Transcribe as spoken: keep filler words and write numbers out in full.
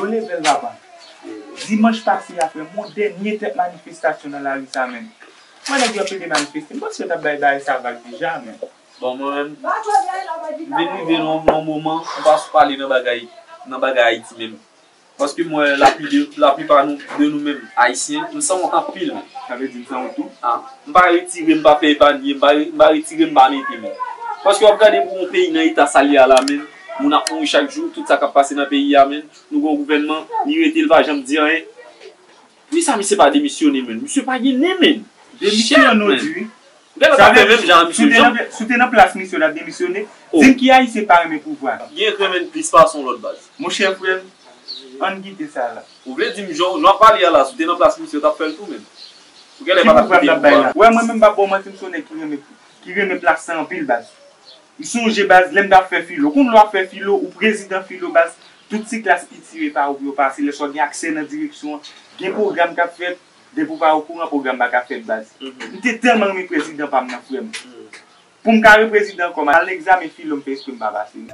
Yo leve l, papa. Dimanch pase a, frè m, yon dènye tèt manifestasyon nan lari sa menm. Mwen, nèg yo ap pede manifeste, m panse yo t ap bay bagay sa vag deja, men. Bon, mwen menm, m vin rive nan yon moman, m pa sou pale nan bagay, nan bagay Ayiti menm. Paske m wè lapi de, laplipa nou, de nou menm, Ayisyen, m sanwont anpil, men. Sa vle di m sanwont tou? Ah, m pa retire, m pa fè epanye, m pa re-, m pa retire, m pa mete, men. Paske w ap gade pou yon peyi nan eta sa l ye a la, men. Moun ap mouri chak jou, tout sa k ap pase nan peyi a, men. Nou gen yon gouvènman, li rete, li pa janm di anyen. Poukisa misye pa demisyone, men? Misye pa gen nen, men. Demisyone, ou di wi. Sa vle di, si w te nan, si w te nan plas misye, w t ap demisyone. Oh. Di m ki Ayisyen pa renmen pouvwa. Gen k renmen l plis pase yon lòt, baz. Monchè, frè m, ann kite sa la. Ou vle di m, jan, jan w ap pale a la, si w te nan plas misye, w t ap fè l tou menm. Ou genlè pa t ap kite pouvwa. Wè, mwen menm, m p ap ba w manti, m se yon nèg ki renmen, ki renmen plas sa anpil, baz. M sonje, baz, lè m t ap fè filo. Konn lè w ap fè filo, ou prezidan filo, baz, tout ti klas piti epa ou pou yo pase, lè sa w gen aksè nan direksyon an, gen pwogram k ap fèt, depi w pa okouran, pwogram pa ka fèt, baz. M te tèlman renmen prezidan pa m nan, frè m. Pou m ka reprezidan ankò, m al egzamen filo, m fè espre m pa pase.